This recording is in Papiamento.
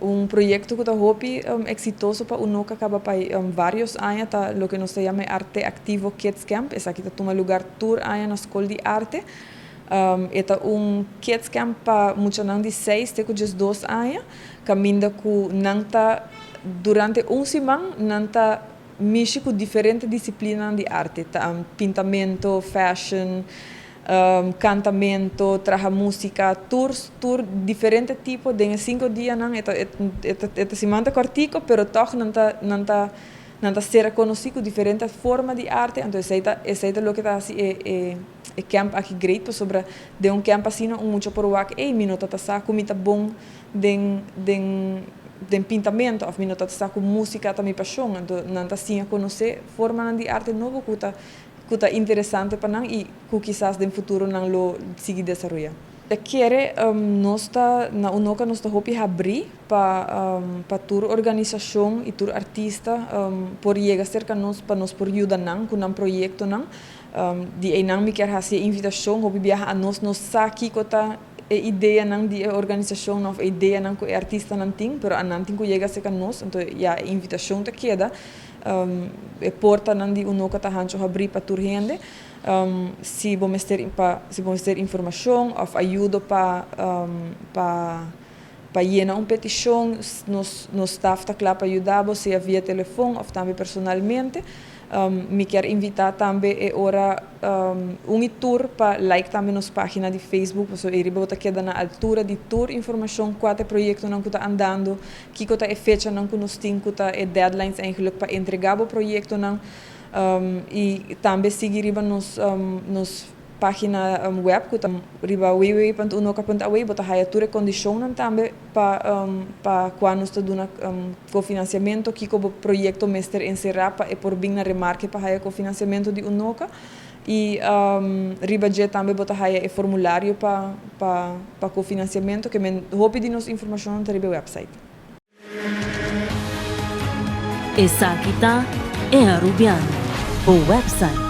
Un proyecto cu ta hopi exitoso pa Unoca caba pa varios aña ta loke nos ta yama e Arte Activo Kids Camp. Esaki ta tuma lugar tur aña na Scol di Arte. E ta un kids camp pa muchanan di seis te cu 12 aña, caminda cu nan ta durante un siman nan ta mishi cu diferente disciplinanan di arte, ta pintamento, fashion, cantamento, traha musica, tur tur diferente tipo den e 5 dianan. E ta siman ta cortico, pero toch nan ta ser conoci cu diferente forma di arte. Anto esey ta loke ta haci e camp aki great, pasobra den un camp asina un mucha por wak: "Ey, mi no ta sa cu mi ta bon den pintamento", of "Mi no ta sa cu musica ta mi pasion". Anto nan ta siña conoce forma di arte nobo cu ta interesante pa nan y cu kisas den futuro nan lo sigui desaroya. E kere nos ta na Unoca, nos ta hopi habri pa tur organisacion y tur artista por yega cerca nos pa nos por yuda nan cu nan proyectonan. Di eynan mi kier haci invitacion. Hopi biaha anos no sa kico ta e ideanan di organisacion of ideanan cu e artistanan tin, pero nan tin cu yega cerca nos. Anto ja, e invitacion ta keda e portanan di Unoca ta hancho habri pa tur hende. Si bo mester informacion of ayudo pa yena un peticion, nos staff ta cla pa yuda, sea via telefon of tambe personalmente. Mi kier invita tambe e ora un y tur pa like tambe nos pagina di Facebook, so ey bo ta keda na altura di tur informacion, cua ta e proyectonan cu ta andando, kico ta e fechanan cu nos tin, cu ta e deadlines eigenlijk pa entrega bo proyectonan. Y tambe sigui riba nos pagina web, cu ta riba www.unoca.aw, bo ta haya tur e condicionnan tambe pa cua nos ta duna cofinanciamento, kico bo proyecto mester encera pa e por bin na remarke pa haya cofinanciamento di Unoca. Y riba dje tambe bo ta haya e formulario pa cofinanciamento, ke men hopi di nos informacion ta riba website. Esaki ta E Arubiano, o website.